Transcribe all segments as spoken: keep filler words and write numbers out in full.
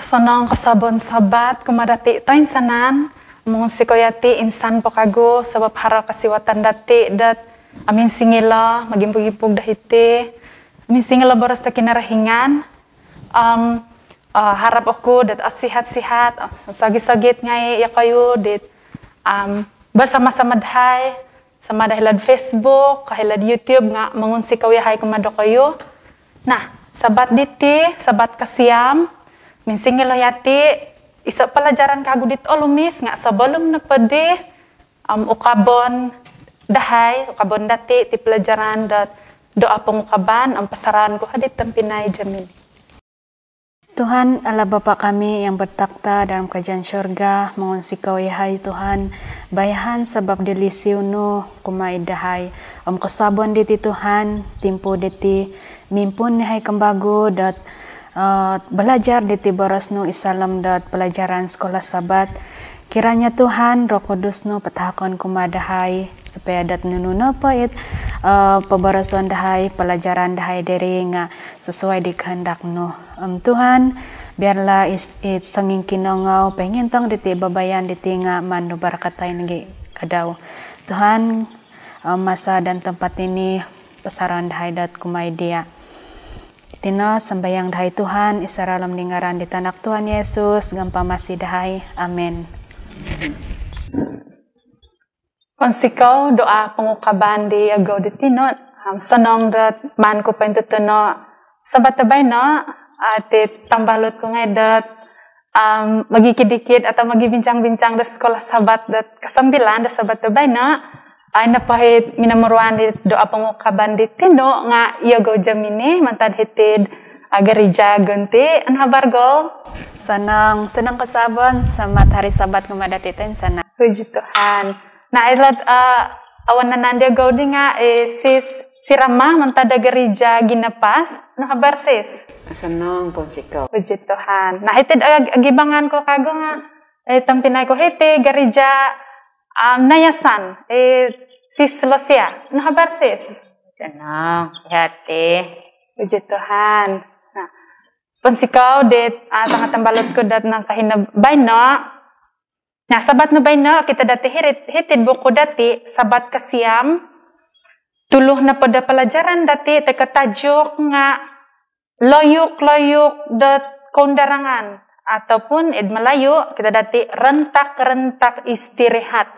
Osonong kosuabon Sabat kumaa dati toinsanan. Mongunsikou yati insan po kagu sabab haro kosiwatan dati dot, ah, minsingilo, mogimpug-impug do hiti. Minsingilo boros do Kinorohingan. Om, ah, harap oku dot, ah, sihat-sihat, ah, sogit-sogit ngai iyokoyu dit, om, bersama-sama dahai, sama daa hilo'd Facebook, ka hilo'd YouTube nga mongunsikou yahai kumaa dokoyu. Nah, Sabat diti, Sabat kosiam, minsingilo yati iso pelajaran kagu dit olumis nga sebelum nopo di, om, ukabon dahai, ukabon dati ti pelajaran dot doa pongukaban, om, pasarahon ku hodi'd tompinai Jamini. Tuhan, Allah Bapa kami yang bertakhta dalam kerajaan syurga, mongunsikou yahai Tuhan, bayahan sabab di lisi nu kumaa id dahai. Om kosuabon diti Tuhan, timpu diti mimpuun yahai kembagu dot, eh, belajar diti boros nu id saalom dot pelajaran Sekolah Sabat. Kiranya Tuhan, Roh Kudus nu patahakon kumaa dahai, supaya dot nunu nopo it, eh, poboroson dahai, pelajaran dahai diri nga sesuai di kehendak nu. Om Tuhan, biarlah is-, it songingkinongou poingintong diti abaabayan diti nga maan nu barakatai nogi ka dau. Tuhan, om, masa dan tempat ini pasarahon dahai dot kumaa dia. Iti no sambayang dahai Tuhan, id saalom di ngaran di Tanak Tuhan Yesus, Gampamasi dahai. Amin. Onsikou doa pongukaban di iyogou di tino, om, osonong dot maan ku pointutuno Sabat do baino, ah, ti tambalut ku ngai dot, om, mogikit-ikit atau mogibincang-bincang do Sekolah Sabat dot kosambilan do Sabat do baino. Ai nopo it minomuruan di doa pongukaban di tino nga iyogo Jamini mantad hiti'd, ah, gereja Gonti. Anu habar, Gou? Osonong, osonong kosuabon, selamat hari Sabat kumaa dati toinsanan. Puji Tuhan. Nah, ilo'd, eh, awan nanan dia Gou di nga, eh, Sis Sirama mantad do gereja Ginapas. Anu habar, Sis? Osonong, pounsikou. Puji Tuhan. Nah, hiti'd, eh, gibangan ku kagu nga, eh, tompinai ku hiti gereja, om, Nayasan, eh, Sis Losia. Anu habar, Sis? Osonong, sihat ti. Puji Tuhan. Nah, pounsikou dit, ah, tongo tambalut ku dot nangkahino baino. Nah, Sabat no baino, okito dati hiri'd, hiti'd buku dati, Sabat kosiam, tuluh nopo do pelajaran dati toi ko tajuk nga loyuk-loyuk dot koundarangan, ataupun id Melayu, okito dati rentak-rentak istirahat.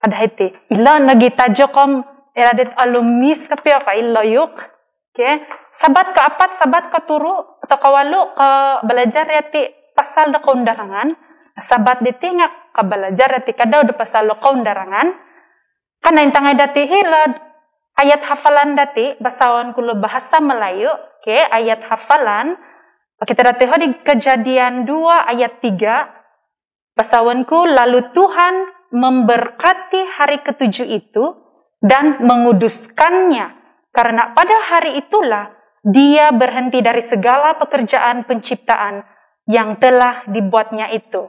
Ada hiti. Ilo nogi tajuk om, irad dit olumis kopio ka i loyuk. Okey, Sabat kaapat, Sabat koturu, atau kowalu, kabalajar yati pasal do koundarangan. Sabat diti nga kabalajar yati ka dau do pasal do koundarangan. Kanou intangai dati hilo'd ayat hafalan dati, basaon ku lo bahasa Melayu. Okey, ayat hafalan. Okey, okito dati hodi Kejadian dua ayat tiga. Basaon ku, lalu Tuhan memberkati hari ketujuh itu dan menguduskannya, karena pada hari itulah Dia berhenti dari segala pekerjaan penciptaan yang telah dibuat-Nya itu.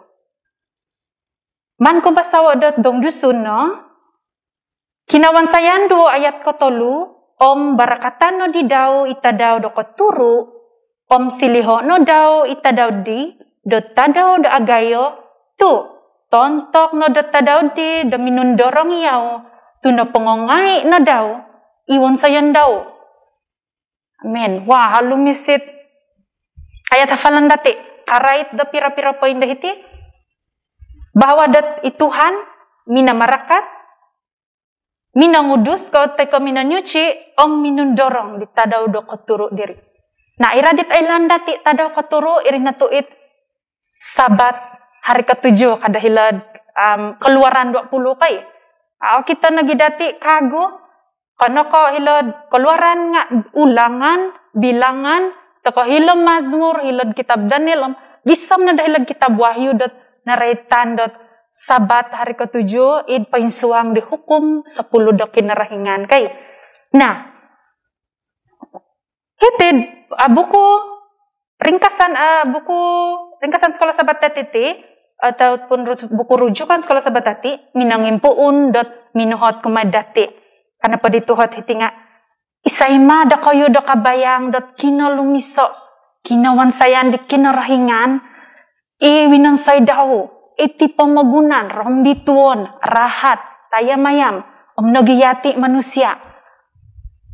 Maan ku basao dot dong Dusun no, Kinawansayan duo ayat kotolu, om barakatan no di dau i tadau do koturu, om siliho no dau i tadau di do tadau do agayo, tu tontok no do tadau di do minundorong yau, tu nopongo ngai no dau i wonsoyon dau. Amin. Wah, olumis it ayat hafalan dati. Karait do piro-piro poin do hiti. Bahawa dot i Tuhan minamarakat, minongudus ko toi ko minonyuci, om minundorong di tadau do koturu diri. Nah, irad dit oilaan dati tadau koturu, iri no tu it Sabat hari ketujuh, ka do hilo'd, om, Keluaran dua puluh kai. Au, okito nogi dati kagu, okon no ko hilo'd Keluaran nga Ulangan, Bilangan, toi ko hilo Mazmur, hilo'd kitab Daniel, om gisom no do hilo'd kitab Wahyu dot noroitan dot Sabat hari ketujuh, id poinsuang di Hukum Sepuluh do Kinorohingan kai. Nah, hiti'd, ah, buku ringkasan, ah, buku ringkasan Sekolah Sabat dati ti, ataupun ruj-, buku rujukan Sekolah Sabat dati, minongimpuun dot minuhot kumaa dati. Ka nopo di tuhot hiti nga, isai ma dokoyu do kabayang dot kinolumiso, kinawansayan di Kinorohingan, i winonsoi dau, iti pomogunan, rombituon, rahat, tayam-ayam, om nogi yati manusia.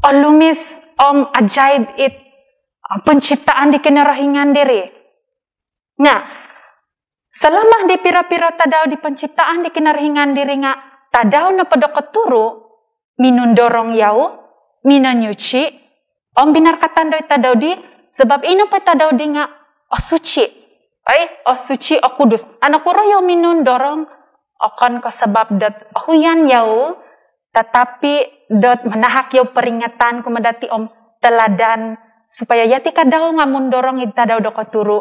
Olumis om ajaib it, ah, penciptaan di Kinorohingan diri. Nga, selama di piro-piro tadau di penciptaan di Kinorohingan diri nga, tadau nopo do koturu, minundorong yau, minonyuci, om binorakatan dau i tadau di, sebab ino po tadau di nga osuci. Ai, osuci, okudus. Aa nokuro yau minundorong? Okon ko sebab dot ohuyan yau, tetapi dot manahak yau peringatan kumaa dati om teladan, supaya yati ka dau nga mundorong id tadau do koturu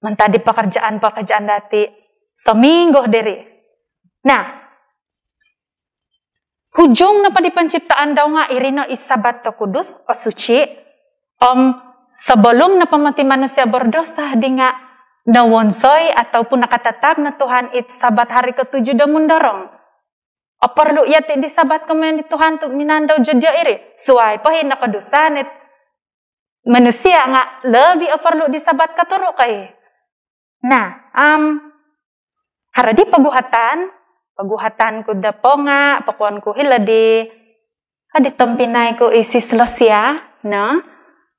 mantad di pekerjaan-pekerjaan dati seminggu diri. Nah, hujung nopo di penciptaan dau nga iri no i Sabat do kudus, osuci, om sebelum nopo moti manusia berdosa di nga nowonsoi ataupun nakatatap no Tuhan it Sabat hari ketujuh do mundorong. Oporlu yati di Sabat komoyon di Tuhan tu minaan dau jodio iri. Suai po i nokodusa it manusia nga lebih oporlu di Sabat koturu kai. Nah, am, haro di poguhatan, poguhatan ku do ponga, pokuon ku hilo di, adi tompinai ku i Sis Losia, no?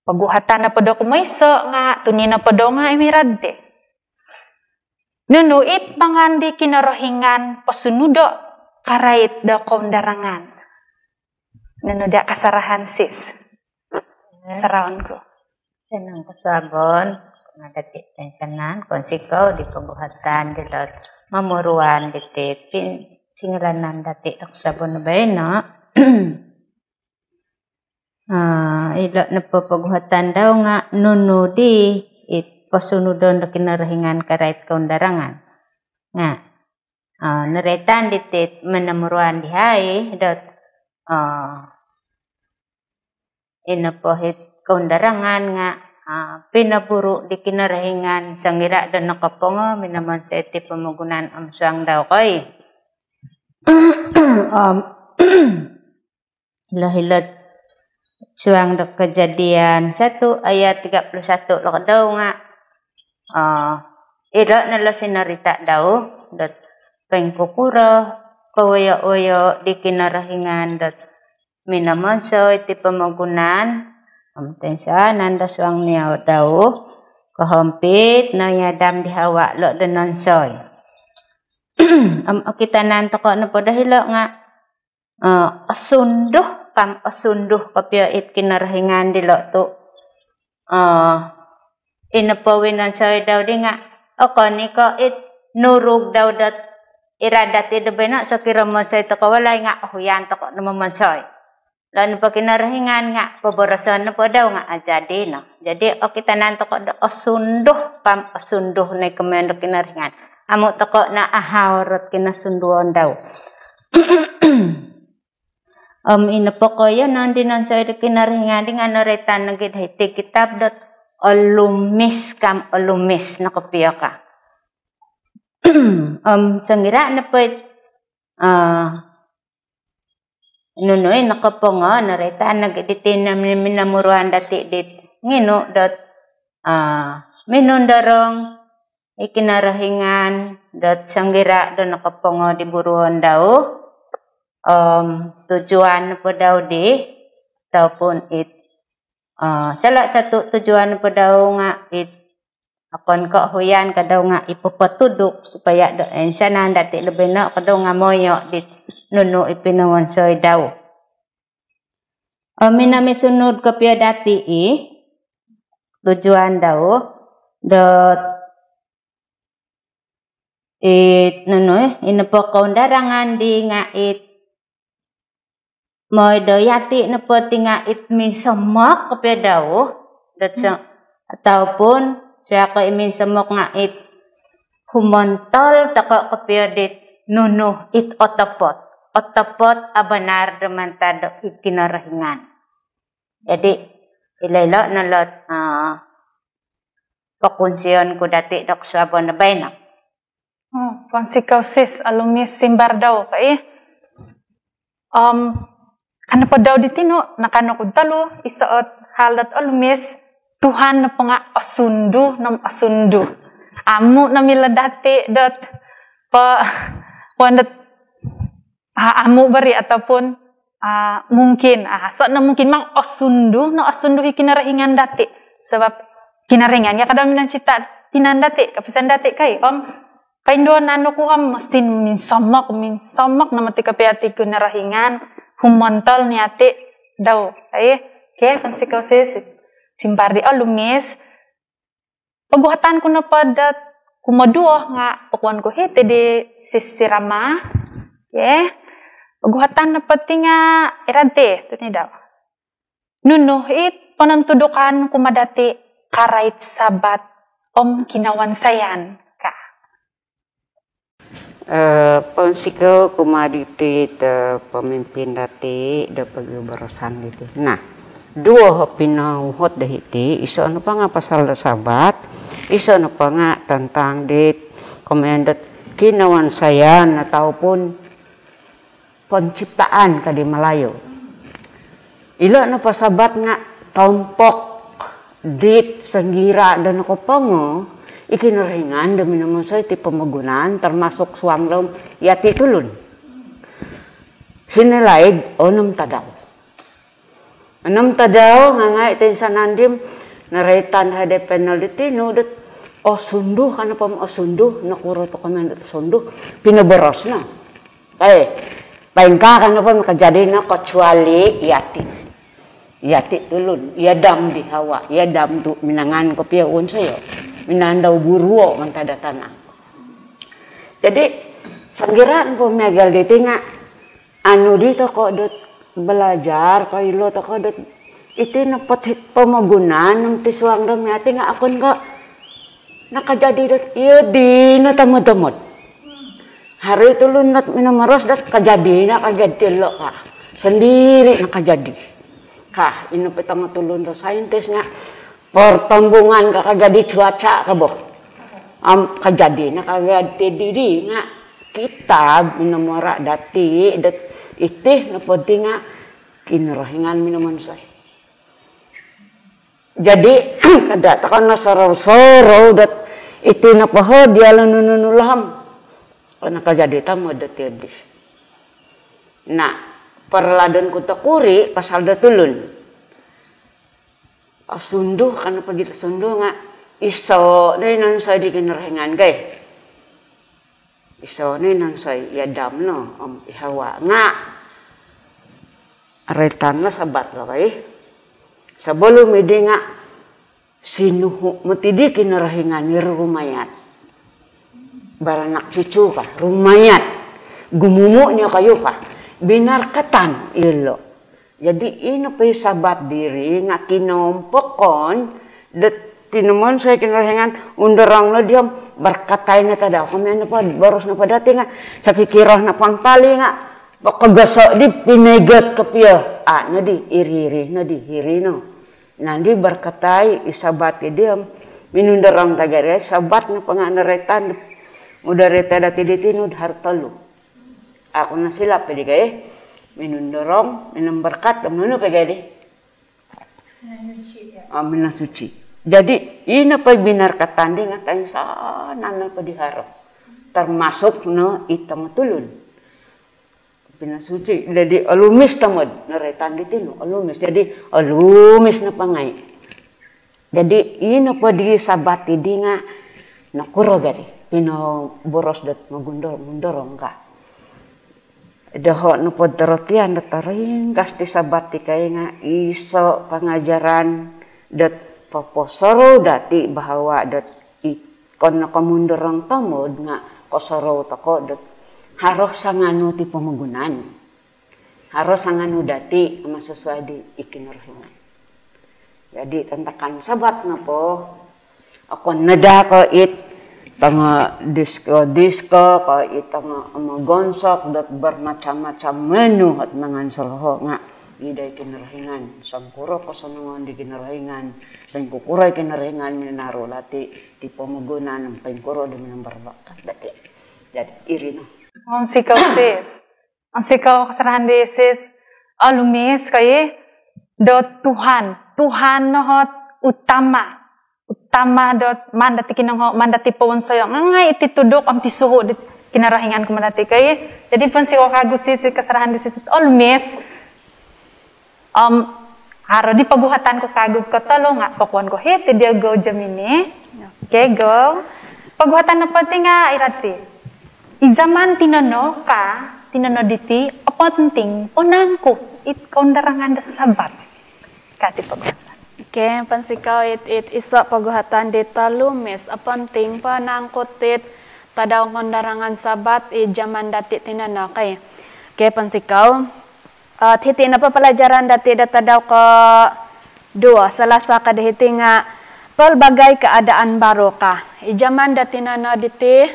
Poguhatan nopo do kumoiso nga, tuni nopo do nga i mirad di. Nunu it mangan di Kinorohingan posunudo karait do koundarangan? Nunu dia kasarahan, Sis? Saraon ku. Sanang kosuabon kumaa dati toinsanan, kounsikou di poguhatan dilo momuruan diti pinsingilaan dati do kosuabon baino. Ah, ilo nopo poguhatan dau nga nunu di it posunudon do Kinorohingan karait koundarangan. Nga, ah, noroitan diti momuruan dahai dot, ah, ino po it koundarangan nga, ah, pinoburu di Kinorohingan songira do nokopongo, minomonsoi iti pomogunan om suang dau koi. Om, hilo-hilo suang do Kejadian satu ayat tiga puluh satu lo dau nga, ah, ilo no lo sinorita dau dot poingkukuro kowoyo-woyo di Kinorohingan dot minomonsoi iti pomogunan om toinsanan do suang niau dau, kohompit no i Adam di Hawa lo do nonsoi. Om okitanan tokou nopo do hilo nga, eh, osundu, kam osundu kopio it Kinorohingan dilo tu, eh, ino po winonsoi dau di nga, okon i ko it nurug dau dot iradat i do baino, sokiro monsoi tokou walai nga ohuyan tokou no momonsoi. Ilo nopo Kinorohingan nga poboroson nopo dau nga ajadi no. Jadi, okitanan tokou do osundu, kam osundu no i komoyon do Kinorohingan. Amu tokou no ahaurot kinosunduon dau. Om ino po koiyonon di nonsoi do Kinorohingan di nga noroitan nogi do hiti kitab dot olumis, kam olumis no kopio ka. Om songira nopo it, ah, nunu i nokopongo, noroitan nogi diti no min-, minomuruan dati dit nginu dot, ah, minundorong i Kinorohingan dot songira do nokopongo di buruon dau, om tujuan nopo dau di, ataupun it, ah, salah satu tujuan nopo dau nga it okon ko ohuyan ka dau nga i popotuduk supaya do oinsanan dati do baino ka dau nga moyo di nunu i pinowonsoi dau. Om minomisunud kopio dati i tujuan dau dot it nunu, ino po koundarangan di nga it mooi do yati nopo ti nga it minsomok kopio dau, dot so-, ataupun suai ko i minsomok nga it humontol tokou kopio dit nunu it otopot. Otopot abanar do mantad do it Kinorohingan. Jadi, ilo-ilo no lo ot, ah, pokunsion ku dati do kosuabon do baino. Hmm, pounsikou Sis, olumis simbar dau ka i. Om, ka nopo dau di tinu, nakaanu ku tolu, iso ot hal dot olumis, Tuhan nopo nga osundu, nom osundu. Amu no milo dati dot po, po dot, ah, amu beri ataupun, ah, mungkin, ah, so no mungkin mang osundu no osundu i Kinorohingan dati. Sebab Kinorohingan ya kada minan cipta tinan dati, kapisan dati kai. Om kainduan anu ku om mesti minsomok, minsomok no moti kopio ati Kinorohingan, humontol ni ati dau. Ai, okey, pounsikou sis. Simpar di olumis. Poguhatan ku nopo dot kumoduo nga pokuan ku hiti di sis Rama. Okey. Poguhatan nopo ti nga irad ti, tu ni dau. Nunu it ponontudukan kumaa dati karait Sabat om kinawansayan ka. Eh, pounsikou kumaa diti, eh, pemimpin dati do pogiborosan diti. Nah, duo o pinouhot do hiti, iso nopo nga pasal do Sabat, iso nopo nga tentang di komoyon dot kinawansayan ataupun penciptaan ka di Melayu. Ilo nopo Sabat nga tompok dit songkira do nokopongo i Kinorohingan do minomonsoi ti pomogunan termasuk suang dau yati tulun. Sinolaid onom tadau. Onom tadau nga ngai toinsanan di om noroitan hodi panel di tinu dot osundu ka nopo om osundu, nokuro tu komoyon dot osundu, pinoboros no. Eh, poingkaa ka nopo om kajadi no kecuali yati. Yati tulun, i Adam di Hawa, i Adam tu minangan kopio wonsoyo. Minandau buruo mantad do tana. Jadi, songkira nopo miagal diti nga anu di tokou dot belajar, koilo tokou dot iti nopo ti pomogunan om ti suang do yati nga okon ko nakajadi dot iya dino tomod-tomod. Haro i tulun dot minomoros dot kajadi no kajadi lo ka. Sendiri nakajadi. Ka, ino po tongo tulun do saintis nga pertembungan ka kajadi cuaca ka bo. Om kajadi no kajadi diri nga kita minomoro dati dot iti nopo ti nga Kinorohingan minomonsoi. Jadi, kada tokou no sorou-sorou dot iti nopo hodi ilo nunu-nunu lo om. Okon ko kajadi tomod dot iya di. Nah, perladon ku tokuri pasal do tulun. Osundu ka nopo gia osundu nga iso no i nonsoi di Kinorohingan kai. Iso no i nonsoi, i Adam no om i Hawa nga roitan no Sabat lo kai. Sebelum i di nga sinuhu moti di Kinorohingan i rumayat. Beranak cucu ka, rumayat. Gumumu nio kayu ka. Binar katan ilo. Jadi ino po i Sabat diri nga kinompokon dot pinomonsoi Kinorohingan, undorong no di om berkatai no tadau. Komoyon nopo boros nopo dati nga sokikiro nopo tali nga pokogoso di pinoigot kopio. Ah, no di iri-iri, no di iri no. Nah, di berkatai i Sabat di om minundorong tadau iri, Sabat nopo nga noroitan. Udah roitan dati di tinu do hari tolu. Aku nasilap di kai. Minundorong, minomberkat, nunu po gia di? Minansuci, ya. Ah, minansuci. Jadi, ino po binar katan di nga toinsanan nopo di haro. Termasuk no i tongo tulun. Minansuci. Jadi, olumis tomod, noroitan di tinu, olumis. Jadi, olumis nopo ngai. Jadi, ino po di Sabat di nga nokuro gia di pinoboros dot mogundor-, mundorong ka. Doho nopo dot rotian dot ringkas ti Sabat ti kai nga iso pengajaran dot poposorou dati bahawa dot i-, okon no ko mundorong tomod nga kosorou tokou dot haro sanganu ti pomogunan. Haro sanganu dati om sesuai di i Kinorohingan. Jadi, tantakan Sabat nopo, okon no daa ko it tongo disko-disko, ko it tongo mogonsok dot bermacam-macam menu ot mangan soroho nga id i Kinorohingan. Songkuro kosonongon di Kinorohingan, poingkukuro i Kinorohingan minonaru dati ti pomogunan, poingkuro di minomberkat dati. Jadi, iri no. Pounsikou sis. Pounsikou kosorahan di sis. Olumis kai do Tuhan. Tuhan no ot utama. tama dot maan dati kinongou, maan dati powonsoyo' nga' ngai' iti tuduk om tisuhu' di Kinorohingan kumaa dati kai. Jadi pounsikou kagu sisi kasarahan di sisi Olumis. Om haro di poguhatan ku kagu kotolu nga' pokuon ku hiti dia Go Jemini. Okey, Go. Poguhatan nopo ti nga' irati. I zaman tinono ka, tinono diti, oponting po nangku it koundarangan do Sabat. Ka ti poguhatan. Okey, pounsikou it, it iso' poguhatan di tolu, Miss. Oponting po nangku it tadau koundarangan Sabat i zaman dati tinono kai. Okey, pounsikou. Eh, hiti nopo pelajaran dati do tadau koduo, Selasa ka do hiti nga' pelbagai keadaan baru ka. I zaman dati tinono diti,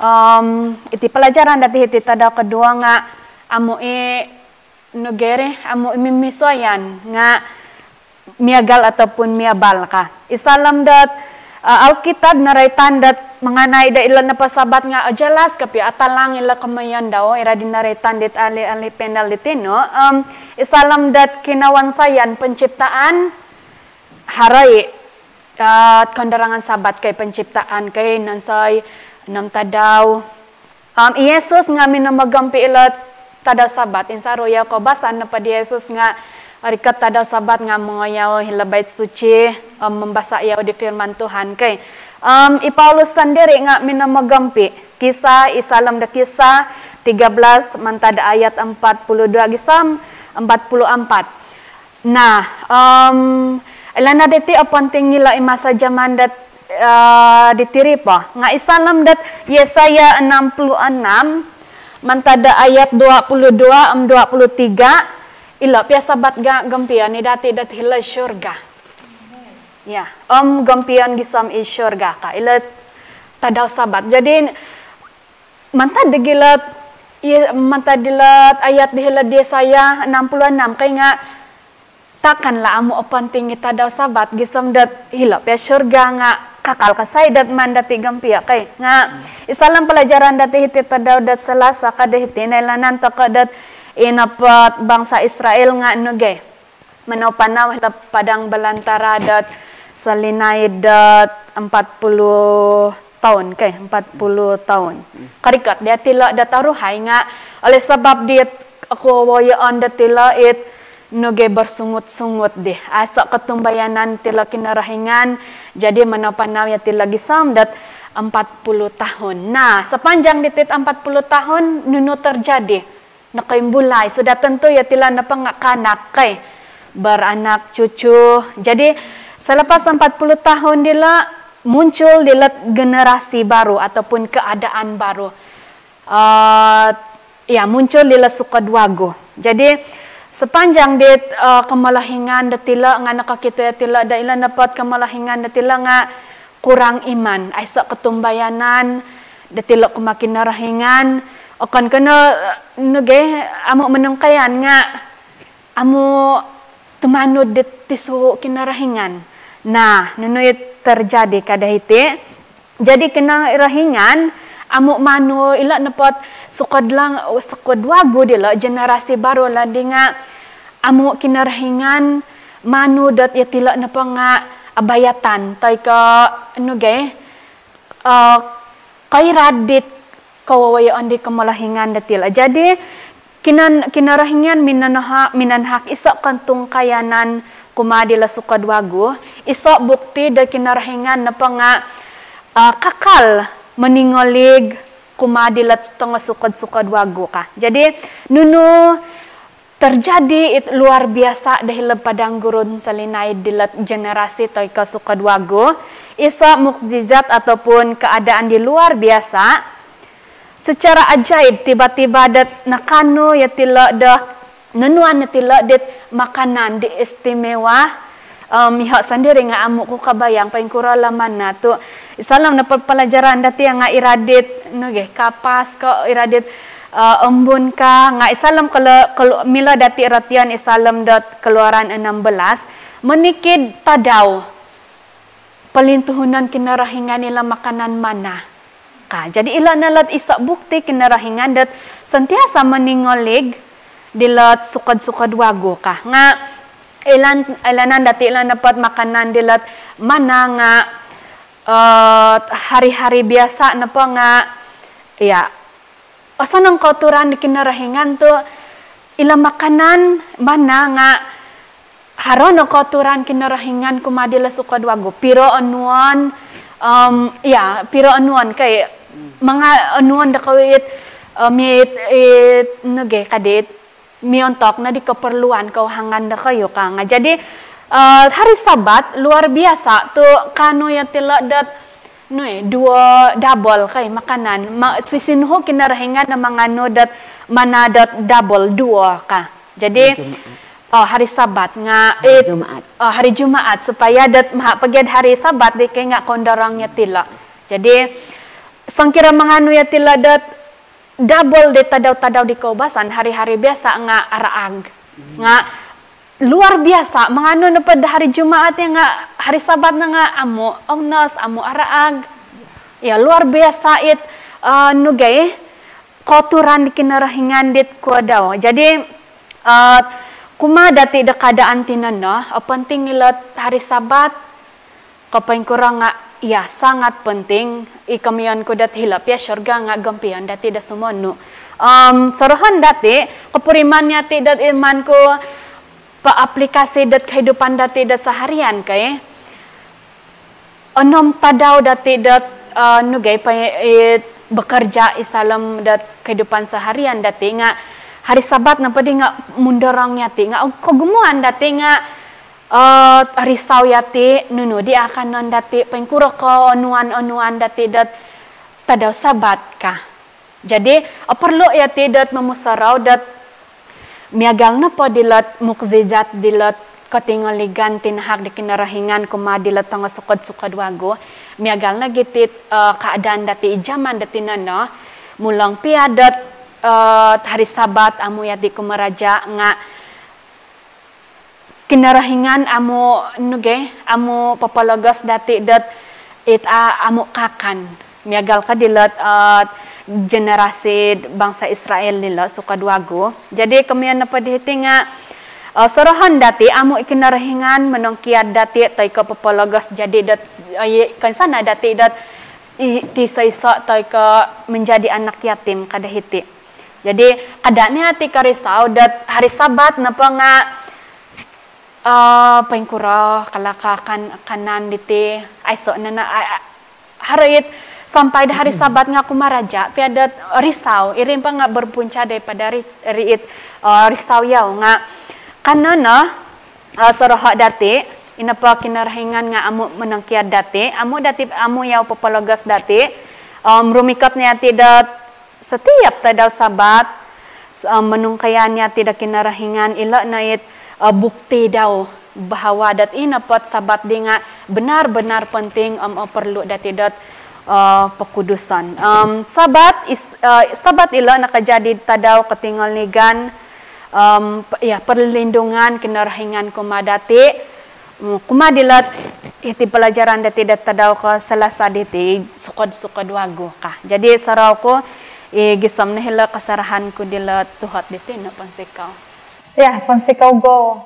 om iti pelajaran dati hiti tadau koduo nga' amu' i nugeri, amu' i mimisuayan nga' miagal ataupun miabal ka. I saalom dot, eh, Alkitab noroitan dot mengenai do ilo nopo Sabat nga' ojelas kopio, atalang ilo komoyon dau, iri di noroitan dit ahli-ahli panel di tinu. Om i saalom dot kinowonsoyan penciptaan, haro i, eh, koundarangan Sabat kai, penciptaan kai, nonsoi, enam tadau. Om i Yesus nga' minomogompi' ilo tadau Sabat. Insaru yau koubasan nopo di Yesus nga' orikot tadau Sabat nga' mongoyau hilo bait suci, om mambasa' yau di firman Tuhan kai. Om i Paulus sondiri' nga' minomogompi'. Kisah, i saalom do Kisah tiga belas mantad ayat empat puluh dua gisom empat puluh empat. Nah, om ilo no diti oponting ilo i masa zaman dot, eh, diti ri po. Nga' i saalom dot Yesaya enam puluh enam, mantad do ayat dua puluh dua om dua puluh tiga, ilo pia Sabat nga' gompion i dati dot hilo surga. Ya, om gompion gisom i surga ka. Ilo tadau Sabat. Jadi, mantad di gilo, i, mantad di ilo ayat di hilo di Yesaya enam puluh enam kai nga' takkanlah amu' oponting i tadau Sabat gisom dot hilo pia surga nga' kakal kasai dot maan dati gompio kai. Nga' i saalom pelajaran dati hiti tadau dot Selasa ka do hiti, noilaan toko' dot i nopo bangsa Israel nga' nuge manau-panau hilo padang belantara dot solinaid dot empat puluh toun, kai, empat puluh toun. Korikot diatilo dot oruhai nga' oleh sabab dit kowoyoon datilo it nuge bersungut-sungut di. Aiso' kotumbayanan tilo Kinorohingan, jadi manau-panau yatilo gisom dot empat puluh tahun. Nah, sepanjang diti empat puluh tahun, nunu terjadi? Nokoimbulai, sudah tentu yatilo nopo nga' kaanak kai, beranak cucu. Jadi, selepas empat puluh tahun dilo, muncul dilo generasi baru ataupun keadaan baru. Eh, ya, muncul dilo sukod wagu. Jadi, sepanjang dit, eh, komolohingan datilo nga' nokokito yatilo do ilo nopo ot komolohingan datilo nga' kurang iman, aiso' kotumbayanan datilo kumaa Kinorohingan, okon ko no, eh, nuge, amu' monongkoyon nga' amu' tumanud dit tisuhu' Kinorohingan. Nah, nunu it terjadi ka do hiti? Jadi Kinorohingan amu' manu ilo nopo ot sukod lang, sukod wagu dilo, generasi baru lo di nga' amu' Kinorohingan manu dot yatilo nopo nga' abayatan toi ko nuge, eh, koirad dit kowowoyoon di komolohingan datilo. Jadi, Kinan-, Kinorohingan minanaha-, minanahak iso' kontungkayanan kumaa dilo sukod wagu, iso' bukti do Kinorohingan nopo nga', eh, kakal moningolig kumaa dilo tongo sukod-sukod wagu ka. Jadi, nunu terjadi it luar biasa do hilo padang gurun solinaid dilo generasi toi ko sukod wagu, iso' mukjizat ataupun keadaan di luar biasa, secara ajaib, tiba-tiba dot nakaanu yatilo do, nonuan yatilo dit makanan di istimewa. Om, iyoho' sondiri nga' amu' ku kabayang poingkuro lo manna tu'. Id saalom nopo pelajaran dati nga' irad dit, nuge, kapas ko, irad dit, eh, ombun ka, nga' id saalom kolo-, kolo-, milo dati rotian id saalom dot Keluaran enam belas, monikid tadau polintuhunon Kinorohingan ilo makanan manna ka. Jadi ilo no lot iso' bukti Kinorohingan dot sentiasa moningolig dilot sukod-sukod wagu ka. Nga' Ilan, ilanan dati' ilo nopo't makanan dilo't manna nga, eh, hari-hari biasa nopo nga, ya, osonong kooturan di Kinorohingan tu ilo makanan manna nga haro no kooturan Kinorohingan kumaa dilo sukod wagu. Piro onuon, em, ya, piro onuon kai, manga onuon dokoyu it, em, it, it, nogi kadi it miontok no di keperluan kouhangan dokoyu ka nga. Jadi, eh, hari Sabat luar biasa tu kaanu yatilo dot, nu i, duo, double kai makanan. Ma-, sisinuhu Kinorohingan no manganu dot manna dot double, duo ka. Jadi, Jumaat. Oh, hari Sabat nga, Hari it, Jumaat. Oh, hari Jumaat, supaya dot maha pogi'd hari Sabat di kai nga koundorong yatilo. Jadi, songkira manganu yatilo dot double di tadau-tadau di koubasan, hari-hari biasa nga araag. Nga luar biasa, manganu nopo'd hari Jumaat ya nga hari Sabat no nga amu oundos, amu araag. Ya, luar biasa it, eh, nogi kooturan di Kinorohingan dit kuo dau. Jadi, eh, kumaa dati do keadaan tinondo, eh, penting ilo't hari Sabat, ko poingkuro nga, ya, sangat penting. I komoyon ku dot hilo pia syurga nga gompion dati do sumonu. Em, sorohon dati, kopuriman yati dot iman ku paaplikasi dot kehidupan dati dot seharian kai. Onom tadau dati dot, eh, nogi pa, eh, bekerja id saalom dot kehidupan seharian dati nga hari Sabat nopo di nga mundorong yati nga kogumuan dati nga, eh, risau yati nunu di akanon dati, poingkuro koonuan-onuan dati dot tadau Sabat ka. Jadi, eh, perlu yati dot momusorou dot miagal nopo dilo't mukjizat dilo't kotingoligan tinahak di Kinorohingan kumaa dilo't tongo sukod-sukod wagu. Miagal nogi tit, eh, keadaan dati id zaman dati nondo, mulong pia dot, eh, hari Sabat amu yati kumaraja nga Kinorohingan amu nogi, amu popologos dati dot it a amu kaakan. Miagal ka dilo't, eh, generasi bangsa Israel dilo sukod wagu. Jadi komoyon nopo di hiti nga, eh, sorohon dati amu i Kinorohingan monongkiad dati toi ko popologos jadi dot, eh, koinsanai dati dot i, ti iso-iso toi ko menjadi anak yatim ka do hiti. Jadi, kada no yati korisau dot hari Sabat nopo nga, eh, poingkuro kala kaakan-, kaakanon diti, aiso no, no, a, a, haro it sampai do hari Sabat nga kumaraja, pia dot risau, iri nopo nga berpunca daripada ri-, ri it, eh, risau yau nga. Kanou no, eh, soroho dati, i nopo Kinorohingan nga amu monongkiad dati, amu dati, amu yau popologos dati, em, rumikot no yati dot setiap tadau Sabat, s-, em, monongkiad yati do Kinorohingan, ilo no it, eh, bukti dau bahawa dot i nopo't Sabat di nga benar-benar penting om, eh, perlu dati dot, eh, pokuduson. Em, Sabat is-, eh, Sabat ilo nakaja di tadau kotingoligan, em, pe-, ya, perlindungan Kinorohingan kumaa dati, mm, kumaa dilo't hiti pelajaran dati dot tadau ko Selasa diti, sukod-sukod wagu ka. Jadi, sorou ku, i gisom no hilo kosorohon ku dilo't tuhot diti no, pounsikou. Ya, pounsikou Go.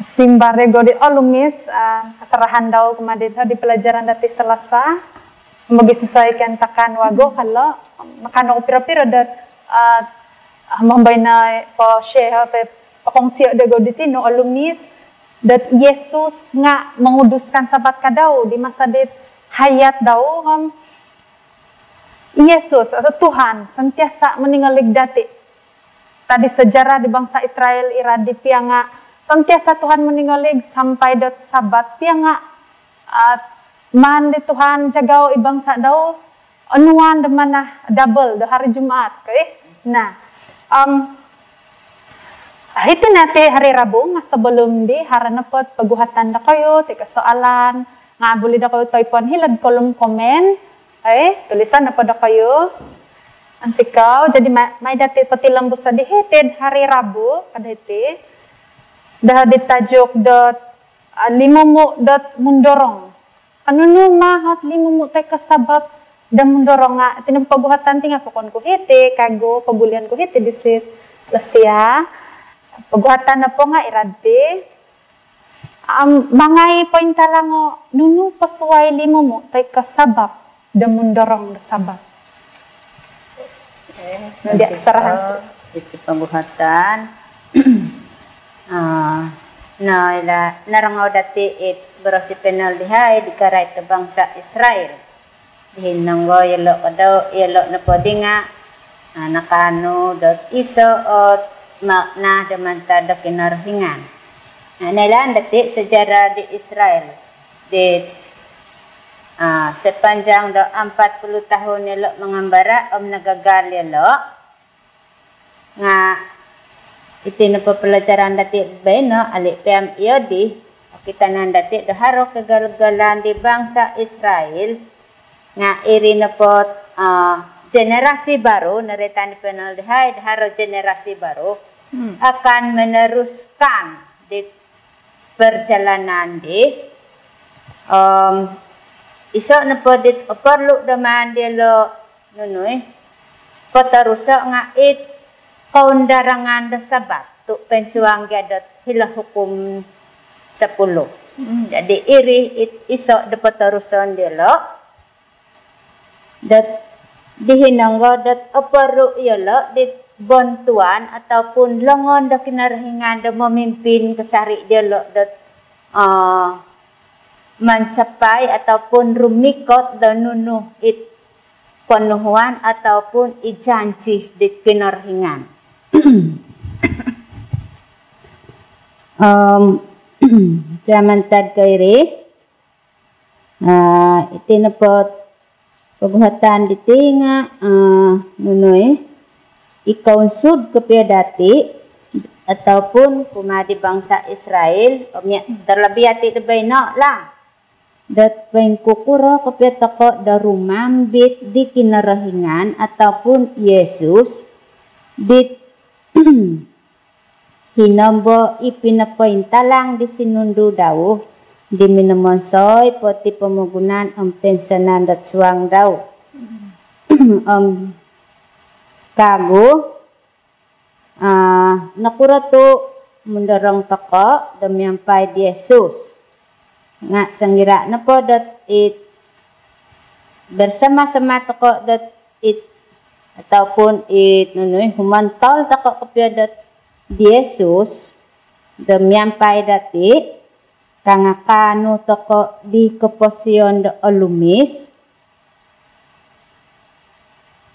Simbar ya Go di olumis, ah, kosorohon dau kumaa diti di pelajaran dati Selasa. Mogisusuai kaantakan wagu ka lo, makaanu piro-piro dot, ah, mambaino po share pe, pokongsi di Go diti no olumis, dot Yesus nga menguduskan Sabat ka dau di masa dit hayat dau, em, Yesus atau Tuhan sentiasa moningolig dati. Tadi sejarah di bangsa Israel iri di pia nga sentiasa Tuhan moningolig sampai dot Sabat pia nga, ah, maan di Tuhan jagao i bangsa dau, onuan do manna double do hari Jumaat, okey? Nah, em, hiti no ti hari Rabu nga sebelum di haro nopo't poguhatan dokoyu, ti ko soalan, nga buli dokoyu toipon hilo'd kolom komen, eh, tulisan nopo dokoyu. Pounsikou, jadi ma-, mai dati potilombuso di hiti'd hari Rabu, ka do hiti. Do di tajuk dot, ah, limomu dot mundorong. Ka nunu ma ot limomu toi ko sabab do mundorong nga, iti no poguhatan ti nga pokon ku hiti, kagu, pogulian ku hiti di Sis Lesia. Poguhatan nopo nga iri diti, Om mangai pointalango nunu po suai limomu toi ko sabab do mundorong do Sabat. Okey, nodi sarahan iti ponguhatan. Ah, no ilo norongou dati it boros i panel dahai di karait do bangsa Israel. Di hinonggo yolo kadau, yolo nopo di nga, ah, nakaanu dot iso ot makna do mantad do Kinorohingan. Nah, noilaan dati sejarah di Israel di, ah, sepanjang do empat puluh tahun yolo mangambara om nagagal yolo. Nga iti nopo pelajaran dati baino, ali piam iyo di, okitanan dati do haro kegagalan di bangsa Israel. Nga iri nopo, ah, generasi baru, noroitan di panel dahai, do haro generasi baru, hmm, akan meneruskan di perjalanan di, om iso nopo dit oporlu do maan diolo nunu i potoruso nga it koundarangan do Sabat tu poinsuang gia dot hilo Hukum Sepuluh. Hmm. Jadi iri it iso do potoruson diolo. Dot di hinonggo dot oporlu yolo dit bantuan ataupun longon do Kinorohingan do memimpin kasari diolo dot, ah, mencapai ataupun rumikot do nunu it ponuhuan ataupun i janji di Kinorohingan. Om, zaman tad ko iri, ah, iti nopo ponguhatan diti nga, ah, nunu i, i kounsud kopio dati ataupun kumaa di bangsa Israel, om ya, terlebih yati do baino lah. Dot poingkukuro kopio toko do rumambit di Kinorohingan ataupun Yesus, dit hinombo i pinopointalang di sinundu dau, di minomonsoi po ti pomogunan om toinsanan dot suang dau. Om kagu, ah, nokuro tu mundorong toko do miampai di Yesus. Nga songira nopo dot it bersama-sama toko dot it ataupun it nunu i humontol toko kopio dot di Yesus do miampai dati, ka nga kaanu toko di koposion do olumis,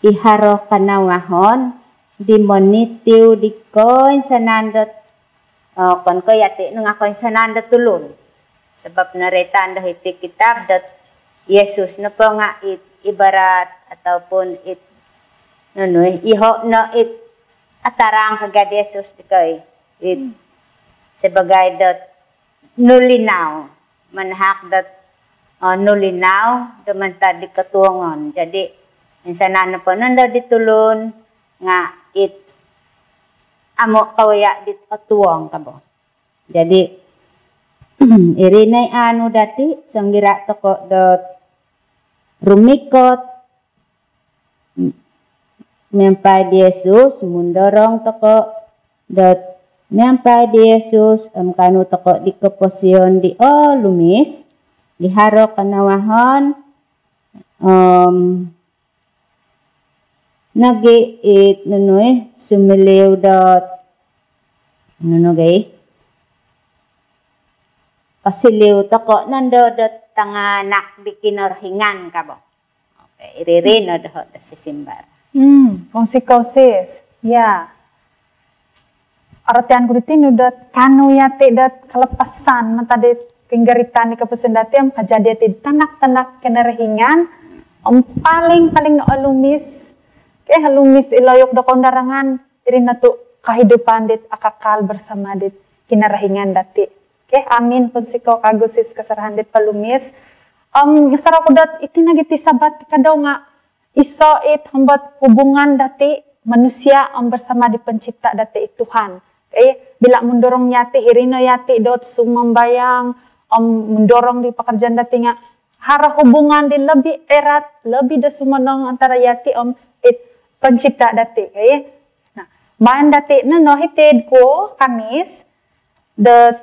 i haro kanawahon di monitiu di koinsanan dot, oh, okon ko yati no nga koinsanan do tulun. Sabab noroitan do hiti kitab dot Yesus nopo nga it ibarat ataupun it nunu i, iho no it atarang kaga di Yesus dikoi. It, hmm, sebagai dot nulinau, manahak dot, eh, nulinau do mantad di kotuongon. Jadi insanan nopo nondo di tulun nga it amu kawaya dit otuong kabo. Jadi iri no i anu dati, songira toko dot rumikot miampai di Yesus, mundorong toko dot miampai di Yesus, om kaanu toko di koposion di olumis, di haro kanawahon, om nogi it nunu i sumiliu dot nunu gia i kosiliu toko nondo dot tanganak di Kinorohingan kabo. Okey, iri-iri no doho do sisimbar. Hmm, pounsikou sis. Ya. Orotian ku diti nu dot kaanu yati dot kalapasan mantad dit kinggaritan di koposion dati om kajadi yati tanak-tanak Kinorohingan om paling-paling no olumis. Okey, olumis i loyuk do koundarangan, iri no tu kehidupan dit akakal bersama dit Kinorohingan dati. Okey, amin. Pounsikou kagu sis kasarahan dit polumis. Om, sorou ku dot iti nogi ti Sabat ti kadau nga iso it hombot hubungan dati manusia om bersama di Pencipta dati i Tuhan. Okey, bila mundorong yati, hiri no yati dot sumambayang om mundorong di pekerjaan dati nga haro hubungan di lebih erat, lebih do sumonong antara yati om it Pencipta dati. Okey. Nah, maan dati no no hiti'd kuo Kamis dot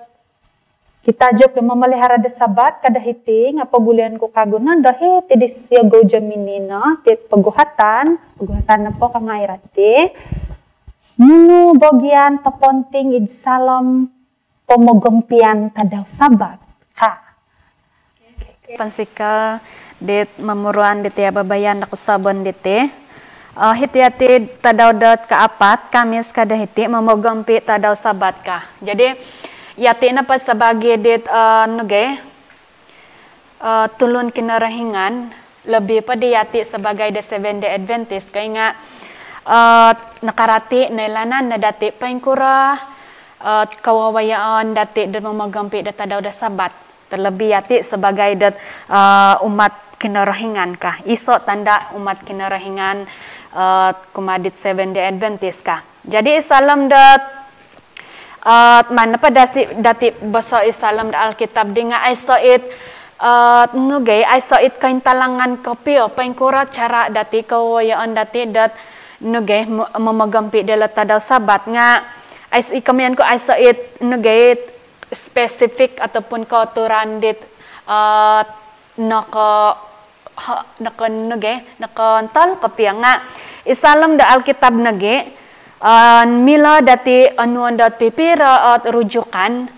Kitajuk do mamalihara do Sabat ka do hiti nga pogulion ku kagu nondo hiti di siogou Jemini no, ti poguhatan, poguhatan nopo ka nga irati. Nunu bogian toponting id saalom pomogompian tadau Sabat ka? Pounsikou dit momuruan diti abaabayan do kosuabon diti. Eh, hiti yati tadau dot kaapat, Kamis ka do hiti, momogompi tadau Sabat ka. Jadi, yati nopo sabaagi dit, eh, nogi, eh, tulun Kinorohingan, lobi po di yati sabaagi do Seventh Day Adventist, ka nga, eh, nokorati noilaan no dati poingkuro, eh, kowooyoon dati do momogompi do tadau do Sabat. Terlebih yati sabaagi dot, eh, umat Kinorohingan ka. Iso tanda umat Kinorohingan, eh, kumaa dit Seventh Day Adventist ka. Jadi id saalom dot, eh, maan nopo dasi dati boso id saalom do Alkitab di nga aiso it, eh, nogi, aiso it kointalangan kopio poingkuro cara dati, kowooyoon dati dot nogi mo-, momogompi dilo tadau Sabat nga ais-, i komoyon ku aiso it nogi spesifik ataupun kooturan dit, eh, noko-, ha-, noko nogi, nokoontol kopio nga id saalom do Alkitab nogi, eh, milo dati onuon dot pipiro ot rujukan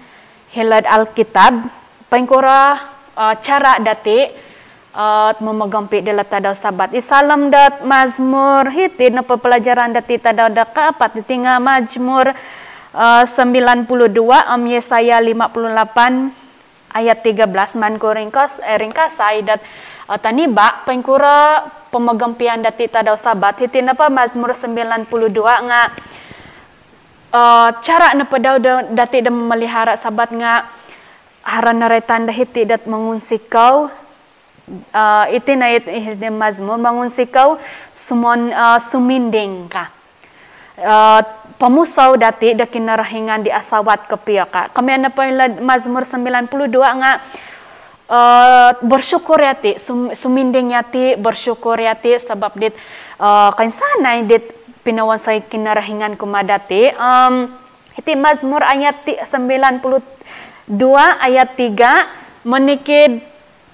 hilo'd Alkitab poingkuro, eh, cara dati, eh, momogompi dilo tadau Sabat. Id saalom dot Mazmur, hiti nopo pelajaran dati tadau do kaapat diti nga Mazmur, eh, sembilan puluh dua om Yesaya lima puluh lapan ayat tiga belas, maan ku ringkas, eh, ringkasai dot, eh, toniba poingkuro pomogompian dati tadau Sabat. Hiti nopo Mazmur sembilan puluh dua nga, eh, cara nopo dau do, dati do memelihara Sabat nga haro noroitan do hiti dot mongunsikou, eh, iti no it, iti Mazmur, mongunsikou sumon-, eh, suminding ka. Eh, pomusou dati do Kinorohingan di asawat kopio ka. Komoyon nopo ilo Mazmur sembilan puluh dua nga, eh, bersyukur yati, sum-, suminding yati, bersyukur yati sabab dit, eh, koinsanai dit pinowonsoi Kinorohingan kumaa dati. Em, hiti Mazmur ayat ti-, sembilan puluh dua ayat tiga, monikid,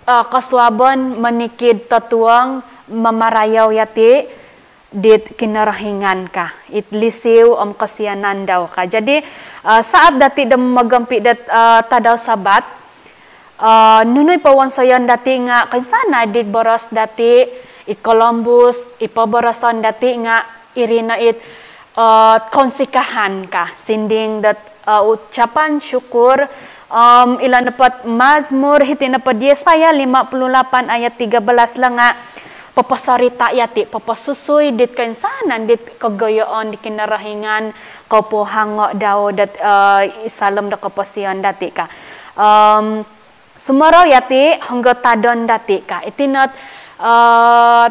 eh, kosuabon, monikid totuong, mamarayou yati dit Kinorohingan ka, it lisi om kosianan dau ka. Jadi, eh, saat dati do momogompi dot, eh, tadau Sabat, eh, nunu i powonsoyon dati nga koinsanai dit boros dati, i kolombus, i poboroson dati nga iri no it, eh, kounsikahan ka, sinding dot, eh, ucapan syukur. Om ilo nopo Mazmur, hiti nopo Yesaya lima puluh lapan ayat tiga belas lo nga poposorita yati, poposusui dit koinsanan dit kogoyoon di Kinorohingan, kopohongo dau dot, eh, id saalom do koposion dati ka. Om sumorou yati honggo tadon dati ka. Iti no, eh,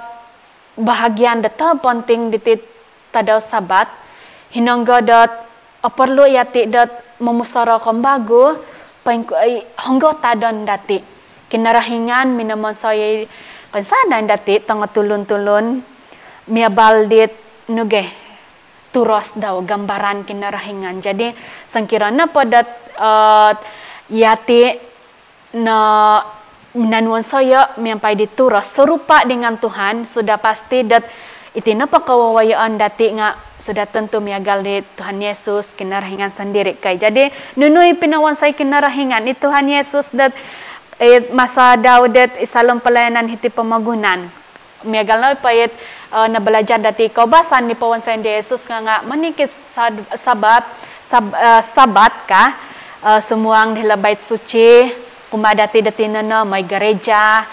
bahagian do toponting diti tadau Sabat, hinonggo dot, eh, perlu yati dot momusorou kembagu, poingku-, eh, honggo tadon dati. Kinorohingan minomonsoi koinsanan dati tongo tulun-tulun, miagal dit nogi turos dau gambaran Kinorohingan. Jadi, songkuro nopo dot, eh, yati no, minaan wonsoyo miampai di turos serupa dengan Tuhan, sudah pasti dot iti nopo kowooyoon dati nga sudah tentu miagal di Tuhan Yesus, Kinorohingan sondiri ka. Jadi, nunu i pinowonsoi Kinorohingan, i Tuhan Yesus dot, eh, masa dau dot id saalom pelayanan hiti pomogunan. Miagal nopo it, eh, nabalajar dati koubasan di powonsoyon di Yesus nga, nga monikid sad-, Sabat, sab-, eh, Sabat ka, eh, sumuang dilo bait suci, kumaa dati do tinan no, moi gereja,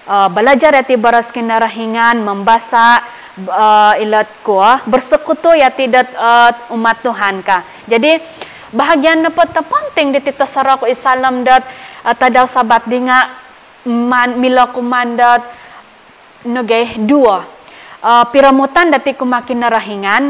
eh, balajar dati boros Kinorohingan, mambasa, eh, ilo kuo, bersekutu yati dot, eh, umat Tuhan ka. Jadi, bahagian nopo toponting diti tosorou id saalom dot, eh, tadau Sabat di nga maan, milo ku maan dot nogi duo. Eh, piromutan dati kumaa Kinorohingan,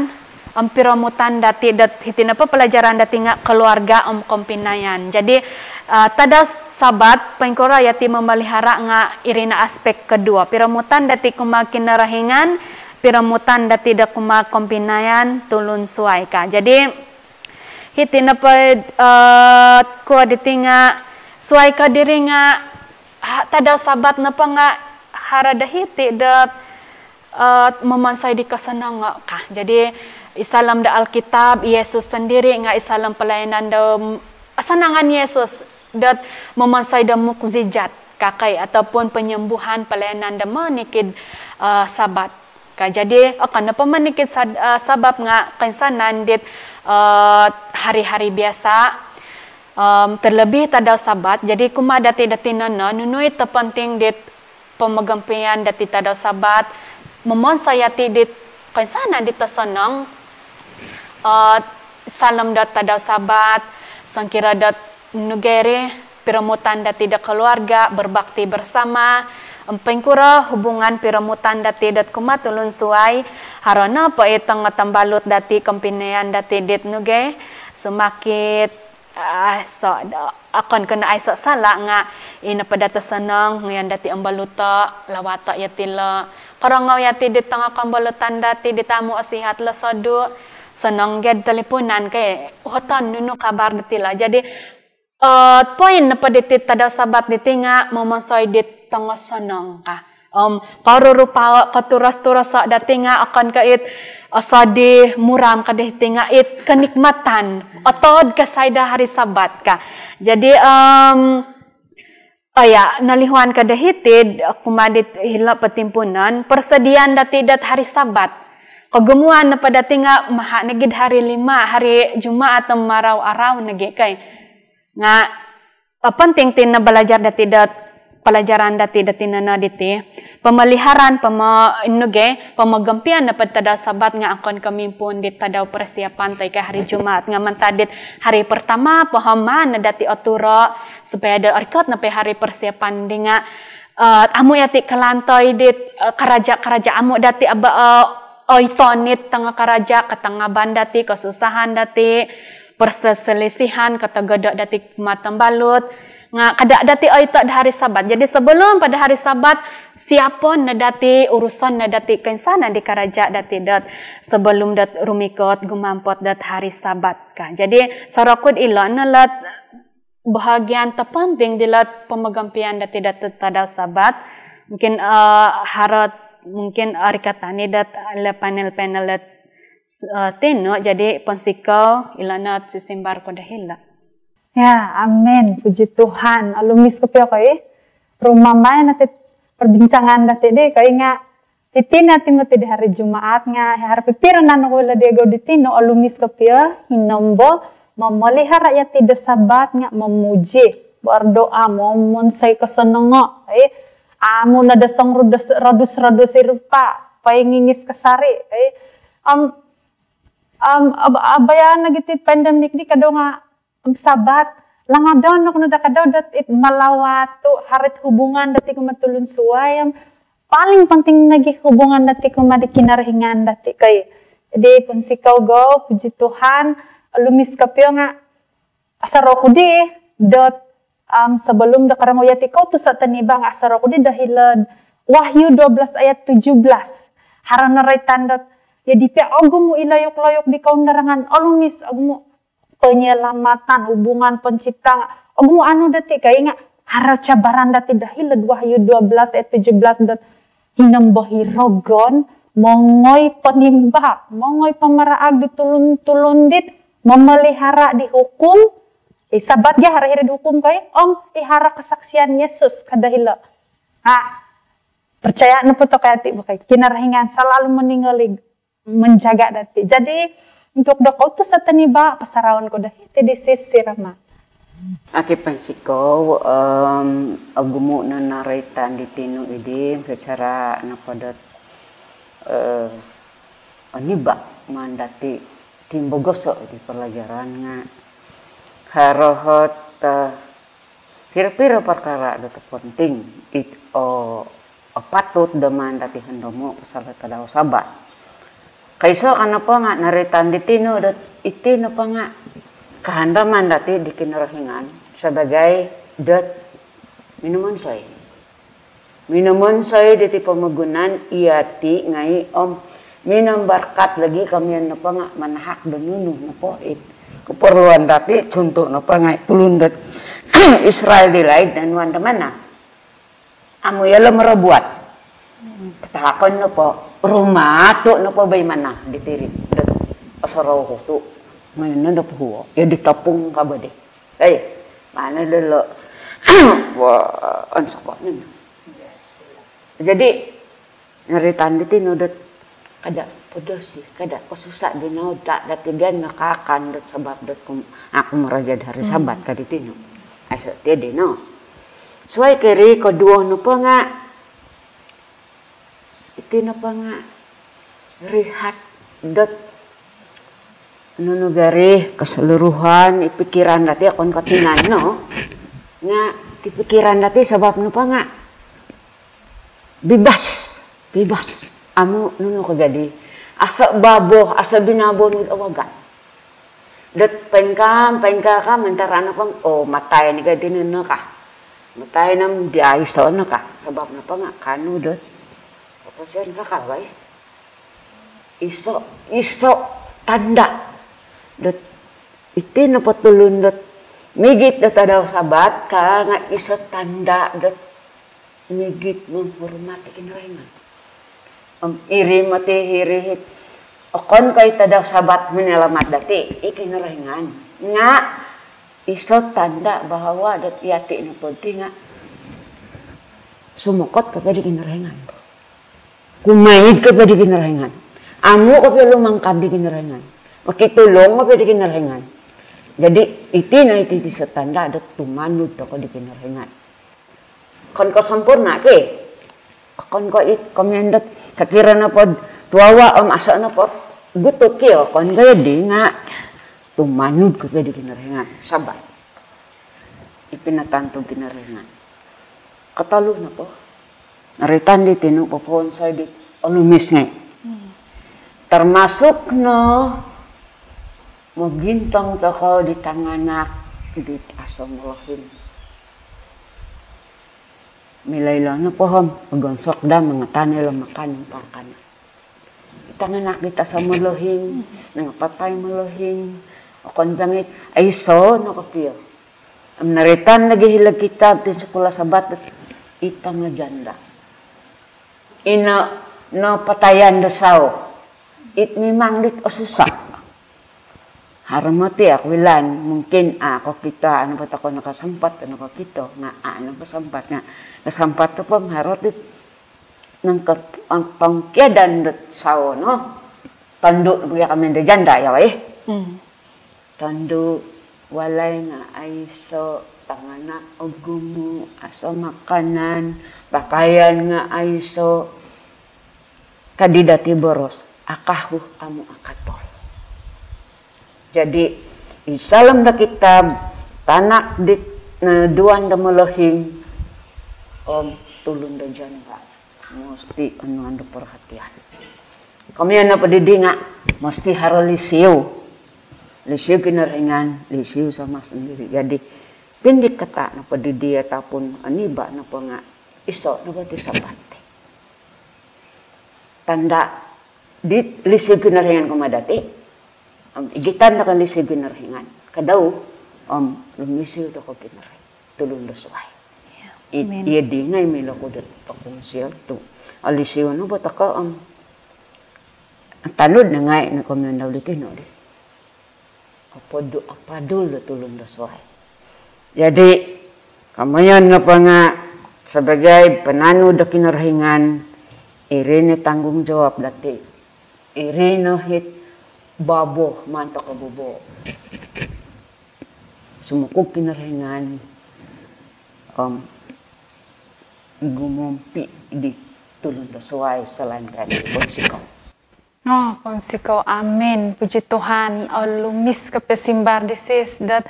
om piromutan dati dot hiti nopo pelajaran dati nga keluarga om kompinayan. Jadi, eh, tadau Sabat, poingkuro yati memelihara nga iri no aspek kedua. Piromutan dati kumaa Kinorohingan, piromutan dati do kumaa kompinayan, tulun suai ka. Jadi, hiti nopo, eh, kuo diti nga, Suai ko diri nga, ha, tadau Sabat nopo nga haro do hiti dot, eh, momonsoi di kosonongo ka. Jadi, id saalom do Alkitab, Yesus sondiri nga id saalom pelayanan do, asanangan Yesus dot momonsoi do mukjizat ka kai ataupun penyembuhan, pelayanan do monikid, eh, Sabat. Ka, jadi, okon nopo monikid sad-, eh, Sabat nga koinsanan dit, eh, hari-hari biasa, em, terlebih tadau Sabat. Jadi, kumaa dati do tinono, nunu it oponting dit pomogompian dati tadau Sabat, momonsoi yati dit koinsanan dit osonong, eh, saalom dot tadau Sabat, songkira dot nunu gia ri piromutan dati do keluarga, berbakti bersama, om poingkuro hubungan piromutan dati dot kumaa tulun suai, haro nopo it tongo tambalut dati, kompinaian dati dit nunu gia, sumakit, ah, so, do, okon ko no aiso sala nga, i nopo dot osonong, ngoyon dati ombaluto, lawato yati lo, korongou yati dit tongo kombalutan dati dit amu osihat lo sodu, sonong gia talipunan ka, uhoton nunu kabar dati lo. Jadi, eh, poin nopo diti tadau Sabat diti nga momonsoi dit tongo sonong ka. Om, korurupo, koturos-turos dati nga okon ko it, eh, sedih, muram ka diti nga it kenikmatan. Otod kasai do hari Sabat ka. Jadi, em, oh ya, nolihuan ko do hiti, kumaa dit hilo potimpuunon, persediaan dati dot hari Sabat. Kogumuan nopo dati nga maha nogi do hari lima, hari Jumaat om marau-arau nogi kai. Nga, eh, penting ti nabalajar dati dot pelajaran dati do tinono diti. Pemeliharaan, pomo-, nunu gia, pomogompian nopo tadau Sabat nga okon ko mimpuun dit tadau persiapan toi ko hari Jumaat. Nga mantad dit hari pertama po om maan no dati oturo supaya do orikot nopo hari persiapan di nga, eh, amu yati kalantoi dit, eh, karaja-karaja, amu dati aba, eh, oiton it tongo karaja, katangaban dati, kesusahan dati, perselisihan, kotogodo dati kumaa tambalut. Nga kada dati oito do hari Sabat. Jadi sebelum po do hari Sabat, siapon no dati, uruson no dati koinsanan di karaja dati dot sebelum dot rumikot gumampot dot hari Sabat ka. Jadi, sorokod ilo no lot bahagian toponting dilot pomogompian dati dot tadau Sabat. Mungkin, eh, haro ot, mungkin, eh, rikatan i dot, eh, panel-panel dot, eh, tinu, jadi ponsikou, ilo no ot sisimbar ku do hilo. Ya, amin. Puji Tuhan. Olumis kopio kai. Rumamai no iti perbincangan dati di kai nga, iti no iti moti di hari Jumaat nga, haro pipiro nano kulo di ego di tinu, olumis kopio, hinombo, memelihara yati do Sabat nga memuji, berdoa, momonsoi kosonongo, eh, amu no do songrodus-rodus i rupa, poingingis kasari, eh, om, om, ab-, abayaan nogi ti pandemik di kada nga, om Sabat, langadon no kuno do kada dot it malawat tu haro it hubungan dati kumaa tulun suai, om paling penting nogi hubungan dati kumaa di Kinorohingan dati kai. Jadi, ponsikou kou, puji Tuhan, olumis kopio nga asaro ku di dot, om, sebelum do korongou yati Kootusa Toniba nga asaro ku di do hilo id Wahyu dua belas ayat tujuh belas. Haro no roitan dot, jadi pia ogumu i loyuk-loyuk di koundarangan, olumis, ogumu penyelamatan, hubungan pencipta, ogumu anu dati kai nga haro cabaran dati do hilo id Wahyu dua belas ayat tujuh belas dot hinombo i rogon mongoi ponimba, mongoi pomaraag di tulun-tulun dit memelihara di hukum, eh, Sabat gia haro hiri di hukum kai, om, eh, haro kesaksian Yesus ka do hilo. Ha, percaya nopo tokou iti bo kai, Kinorohingan selalu meninggali menjaga dati. Jadi, untuk do Kootusa Toniba, pasaraon ku do hiti di sisi Rama. Aki, ponsikou, om, ogumu no roitan di tinu di secara nopo dot, eh, oniba maan dati timbogoso di pelajaran nga haro ot, eh, piro-piro perkara dot oponting it, o, apatut do maan dati hondomo pasal tadau Sabat. Koiso ka nopo nga noroitan di tinu dot iti nopo nga kahandaman dati di Kinorohingan sebagai dot minomonsoi. Minomonsoi diti pomogunan yati ngai, om minombarkat lagi komoyon nopo nga manahak do nunu nopo it keperluan dati, contoh nopo ngai tulun dot Israel di laid nonuan do mana. Amu yolo morobuat. Tahakon nopo, rumatu nopo bai mana di tiri. Dot osorou ku tu. Ngoyon nopo huo. Ya ditopung ka bo di. Hei, mana dolo. Wah, onsoko nino. Jadi, noroitan di tinu dot kada podosi, kada kosusa di nauda dati gan nakaakan dot sabab dot kum-, aku maraja dari Sabat ka di tinu. Aiso ti di no. Suai kiri koduo nopo nga, iti nopo nga rihat dot nunu gari keseluruhan i pikiran dati okon ko tinan no. Nga ti pikiran dati sabab nopo nga bibas, bibas. Amu nunu ko jadi. Aso babo, aso binabo nu awagan. Dot pengkam, pengkam, antara nopo, oh, matai ni gadi nunu ka. Matai nam di aiso no ka. Sabab nopo nga kanu dot. Apa sih ka ka, bai? Iso, iso tanda dot iti nopo tulun dot migit dot tadau Sabat ka nga iso tanda dot migit menghormati Kinorohingan. Om iri moti hiri hit. Okon ko i tadau Sabat menyelamat dati, i Kinorohingan. Nga iso tanda bahawa dot yati nopo ti nga sumokot kepada Kinorohingan. Kumaid kepada Kinorohingan. Amu kopio lumangkab di Kinorohingan. Mokitulung kopio di Kinorohingan. Jadi, iti no iti ti iso tanda dot tumanud toko di Kinorohingan. Okon ko sempurna ki. Okon ko it komian dot kakira nopo tuawa om aso nopo gutuk ki, okon ko di nga tumanud kopio di Kinorohingan. Sabat. I pinatantu Kinorohingan. Kotolu nopo. Noroitan di tinu poponsoi di olumis ngai. Termasuk no mogintong toko di tanganak di aso molohing. Milo-ilo nopo om, ogonsok daa mangatan ilo makan om paakan. I tanganak di aso molohing, nangapatai molohing, okon tangit, aiso no kopio. Om noroitan lagi hilo kitab ti Sikula Sabat, i tanga janda. Ino no patayan do sawo. It mimang dit osusa. Haro moti aku ilaan, mungkin a kokito, a nopo toko nakasampat, a nokokito, nga a nopo sampat, nga kasampat tu po haro dit nangka pangkiadan dot sawo no. Tondu bagi kami do janda ya, wai. Tondu, walai nga aiso, tanganak ogumu, aiso makanan, pakaian nga aiso. Kadi dati boros, akahu amu akatol. Jadi, id saalom do kitab, tanak di noduan do molohing om tulun do janda mesti onuan do perhatian. Komoyon nopo didi nga mesti haro lisi. Lisi Kinorohingan, lisi sama sendiri. Jadi, pindikata nopo didi ataupun oniba nopo nga iso nopo ti Sabat. Tanda di lisi Kinorohingan kumaa dati. Om igitan toko lisi Kinorohingan. Kadau, om lumisi toko Kinorohingan. Tulun do suai. Ya, amin. Iya di ngai milo ku dot toko sial tu. Lisi nopo toko om tanud no ngai no komoyon dau di tinu di. Apadul, apadul do tulun do suai. Jadi, komoyon nopo nga sebagai penanud do Kinorohingan, iri no tanggungjawab dati. Iri no it babo maan toko bobo. Sumuku Kinorohingan om gumompi di tulun do suai selain dari ponsikou. Oh, ponsikou, amin. Puji Tuhan, oh, olumis kopio simbar di sis dot,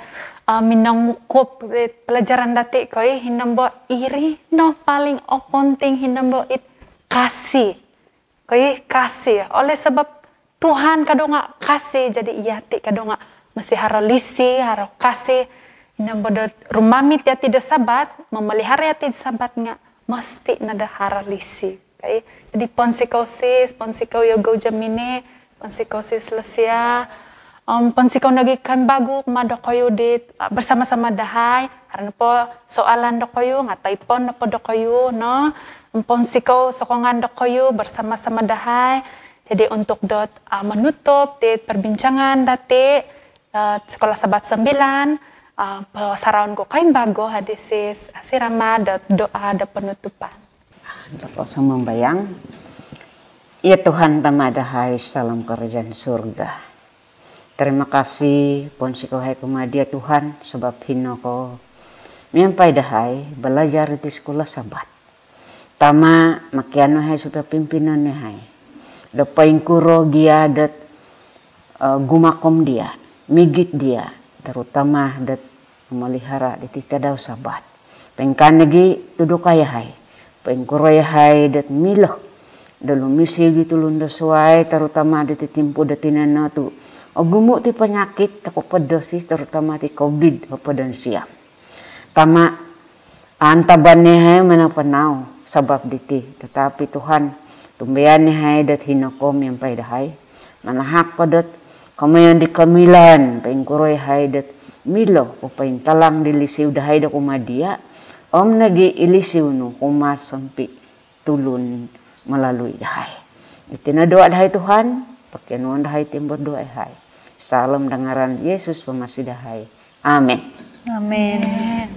oh, minongukup di pelajaran dati koi, hinombo iri no paling oponting, hinombo it kasih. Koi kasih. Oleh sebab Tuhan kadonga kasih, jadi yati kadonga mesti haro lisi, haro kasih. Hinombo dot rumamit yati do Sabat, memelihara yati do Sabat nga mesti no do haro lisi. Okey. Jadi, ponsikou sis, ponsikou Yogo Jamine, ponsikou sis Lesia, Om ponsikou nogi kaimbagu kumaa dokoyu dit, ah, bersama-sama dahai. Haro nopo soalan dokoyu, nga taipon nopo dokoyu, no. Om ponsikou sokongan dokoyu bersama-sama dahai. Jadi untuk dot, ah, menutup dit perbincangan dati, ah, Sekolah Sabat sembilan, ah, posorohon ku kaimbagu hadisis asirama dot doa do penutupan. Tokou sumambayang. Ya Tuhan Tama dahai, salam kerajaan surga. Terima kasih, ponsikou yahai kumaa dia Tuhan, sebab hino ko miampai dahai belajar di sekolah Sabat. Tama, mokianu yahai supaya pimpinon yahai do poingkuro gia dot, eh, gumakom dia, migit dia, terutama dot memelihara diti tadau Sabat. Poingkaa nogi tudukai yahai, poingkuro yahai dot milo do lumisi di tulun do suai, terutama diti timpu do tinono tu ogumu ti penyakit, tokou podosi, terutama ti covid hopod om siam. Tama, antaban yahai manapanau sabab diti, tetapi Tuhan, otumbayaan yahai dot hino ko miampai dahai, manahak ko dot komoyon di komilaan, poingkuro yahai dot milo popointalang di lisi dahai do kumaa dia, om nogi i lisi nu kumaa sompi tulun melalui dahai. Iti no doa dahai Tuhan, pokionuon dahai timbo doa yahai. Salam do ngaran Yesus Pamasi dahai. Amin. Amin.